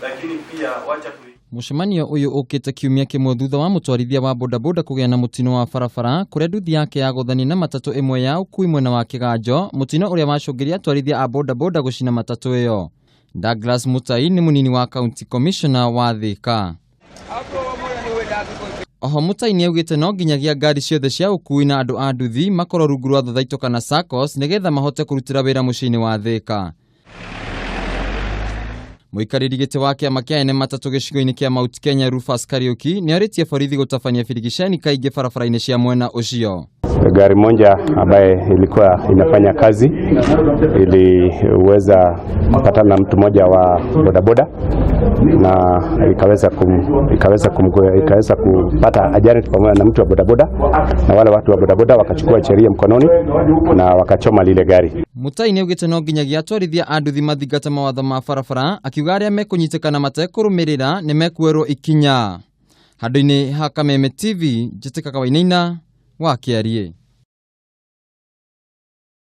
Lakini pia wacha Mũcemanio ũyũ ũkĩte kiumia kĩmwe thutha wa mũtwarithia wa bodaboda kũgĩa na mũtino wa barabara kũrĩa nduthi yake yagũthanire na matatũ ĩmwe ya ũkui mwena wa Kĩganjo, mũtino ũrĩa wacũngĩrĩirie atwarithia a bodaboda gũcina matatũ ĩyo. Douglas Mutai nĩ mũnini wa county commissioner wa Thika. Oho Mutai nĩaugĩte no nginyagia ngari ciothe cia ũkui na andũ a nduthi makorwo rungu rwa thothaitũ kana SACCOS nĩgetha mahote kũrutĩra wĩra mũciĩ-inĩ wa Thika. Mũikarĩri gĩtĩ wa kĩama kĩa ene matatũ gĩcigo-inĩ kĩa Mount Kenya Rufus Kariuki nĩorĩtie borithi gũtabania birigiceni kaingĩ barabara-inĩ cia mwena ũcio. Gari moja ambaye ilikuwa inafanya kazi iliweza kupatana na mtu mmoja wa bodaboda na ikaweza kupata ajali pamoja na mtu wa bodaboda, na wale watu wa bodaboda wakachukua sheria mkononi na wakachoma lile gari. Mutai nĩaugĩte no nginyagia atwarithia a nduthi mathingate mawatho ma barabara, akiuga arĩa mekũnyitĩkana matekũrũmĩrĩra nĩmekuoerwo ikinya. Handũ-inĩ ha Kameme TV, njĩtĩkaga Wainaina wa Kĩariĩ.